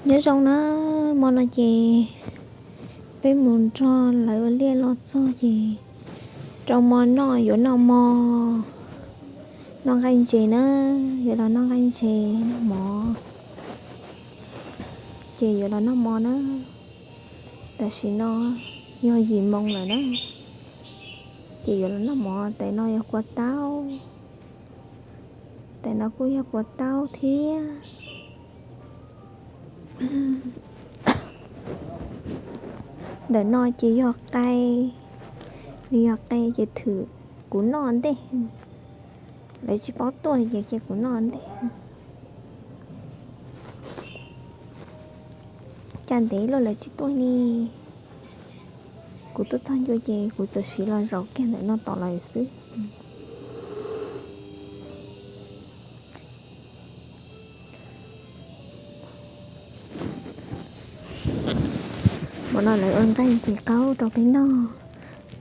Nyob zoo na, hmo no ces peb mus nrog lawv ua liaj los txog ces rau hmo no yuav noj mov, noj nqaij ntses na, yuav los noj nqaij ntses noj mov. Ces yuav los noj mov na, tam sim no yog yim moo lawm na, ces yuav los noj mov. Tais no yog kua taub, tais no kuj yog kua taub thiab. Ntawm no ces yog qe, nws yog qe ces thwm kuv noj ntej, lawv tsis paub tuaj li ces cia kuv noj ntej. Cas ntev luaj lawv tsis tuaj li, kuv tuaj txog ncua ces kuv txawm siv los zaum kiag ntawm no tom lawv xwb. Hmo no lawv ua nqaij ntses qaub rau peb noj.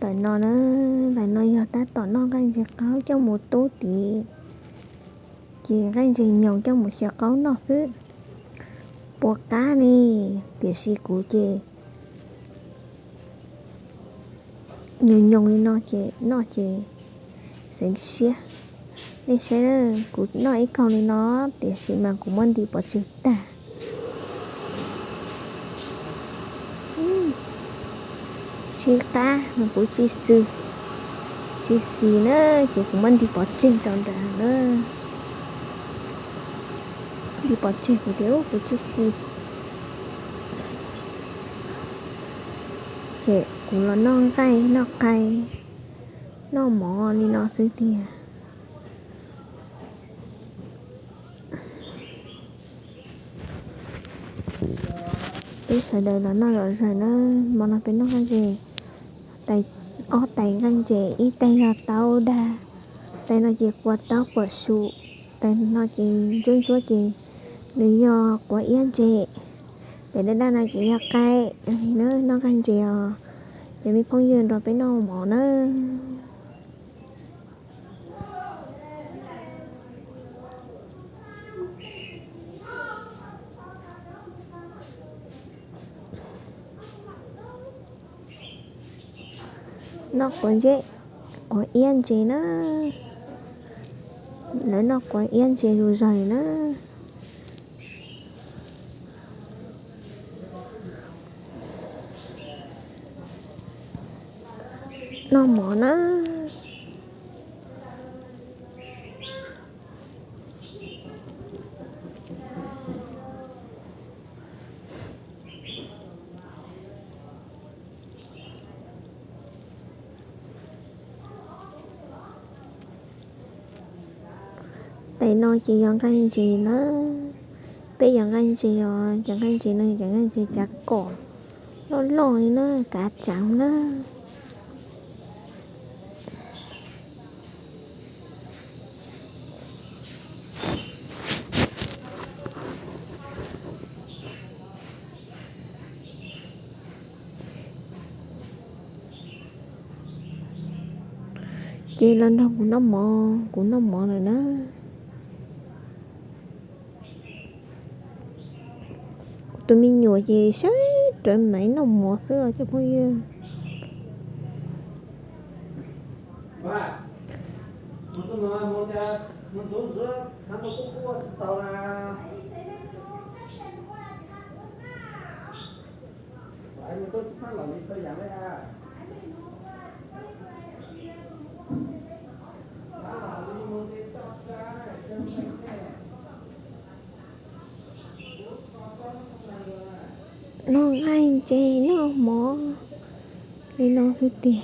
Tais no na, tais no yog tab tom noj nqaij ntses qaub coj mus tub tid, ces nqaij ntses nyoos coj mus xyaw qaub noj xwb. Puas qab ne, tiam sis kuv ces nyoos nyoos li no ces noj ces xeev siab. Nej saib, kuv noj ib kaug li no tiam sis mas kuv muab nti pov tseg tag. Tsis qab, kuv tsis xis, tsis xis na, ces kuv muab nti pov tseg rau nram na. Nti pov tseg kuv tias kuv tsis xis. Ces kuv los noj nqaij noj qe noj mov li no xwb tiag. Peb sawv daws los noj zom zaws na, hmo no peb noj nqaij ntses, tais, ob tais nqaij ntses, ib tais yog taub dag, tais no ces kua taub puam su, tais no ces ntsuab ntsuab ces nws yog quav iab ntses, tais daj daj no ces yog qe. Noj nqaij ntses os, cov me phooj ywg, nrog peb noj mov na. Noj quav ntses, quav iab ntses na, lawv noj quav iab ntses zuj zus na. Noj mov na. Tais no ces yog nqaij ntses na, peb yog nqaij ntses os, cov nqaij ntses no yog cov nqaij ntses cav kom loj loj li na, kav tseev na. Ces los nrog kuv noj mov, kuv noj mov lawm na. Kuv tus me nyuam ces saib rawv maiv noj mov xwb os cov phooj ywg. Noj nqaij ntses noj mov li no xwb tiag.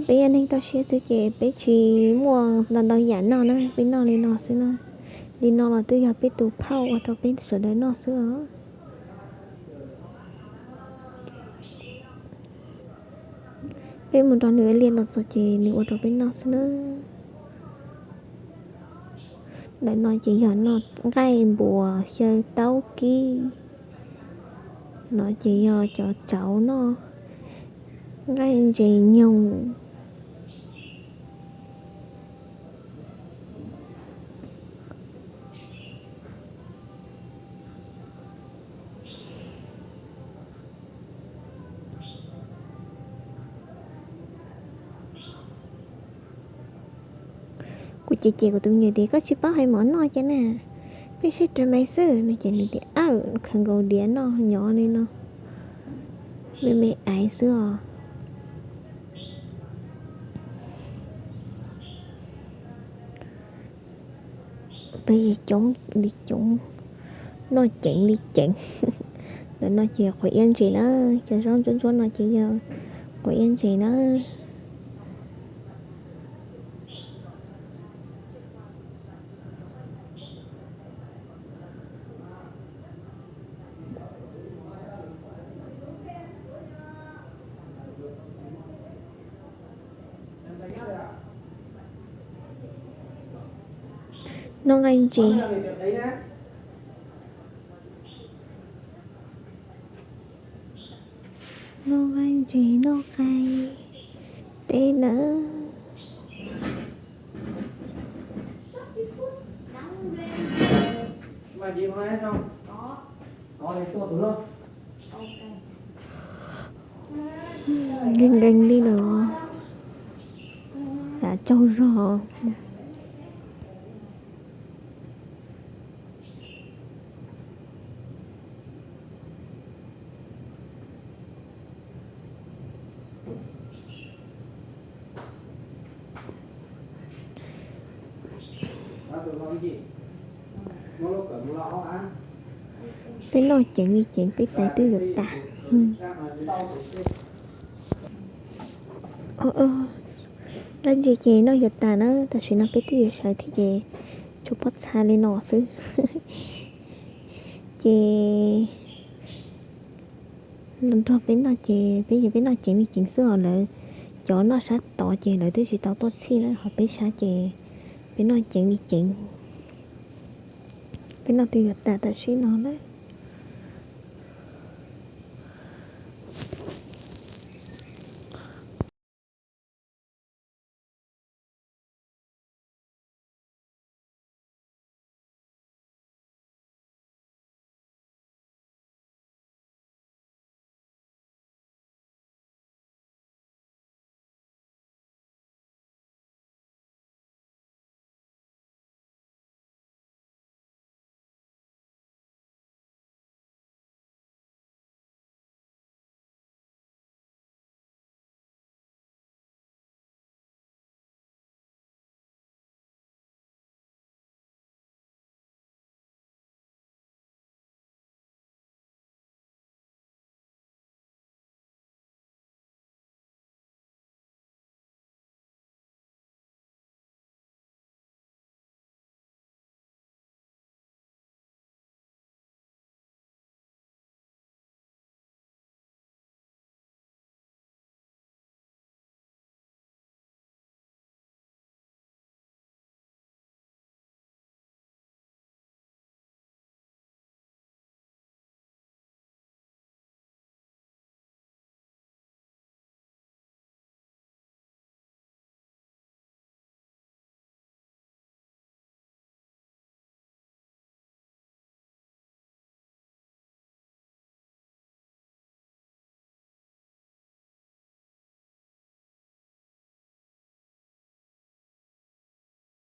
Peb yog neeg toj siab xwb ces peb tsis muaj ntau ntau yam noj na, peb noj li no xwb na. Li no los twb yog peb tus phauj ua rau peb sawv daws noj xwb os. Peb mus nrog nws ua liaj los txog ces nws ua rau peb noj xwb na. Ntawm no ces yog noj nqaij npuas xyaw taub kib. No ces yog cov tsauv noj nqaij ntses nyoos. Ces ces kuv tus me nyuam tias koj tsis paub hais mov noj ces na, peb sib raws me xwb no ces nws tias aw, khaws nkaus diav noj nyob li no, me me aiv xwb os. Peb coob li coob, noj ceev li ceev. Ntawm no ces quav iab ntses na, cov zaub ntsuab ntsuab no ces yog quav iab ntses na. Noj nqaij ntses, noj nqaij ntses noj nqaij teb nawb. Nkees nkees li lawm, xav tsaug zog. Peb noj ceev li ceev, peb tais twb yuav tas. Nqaij ntses ces noj yuav tas na, tam sim no peb twb yuav sawv thiab ces tshuav pob txha li no xwb. Ces los nrog peb noj ces peb ces peb noj ceev li ceev xwb os. Lawv cov noj sab tod ces lawv twb tsis tau tuaj txhij na, ho peb sab ces peb noj ceev li ceev. Peb noj twb yuav tas tam sim no na.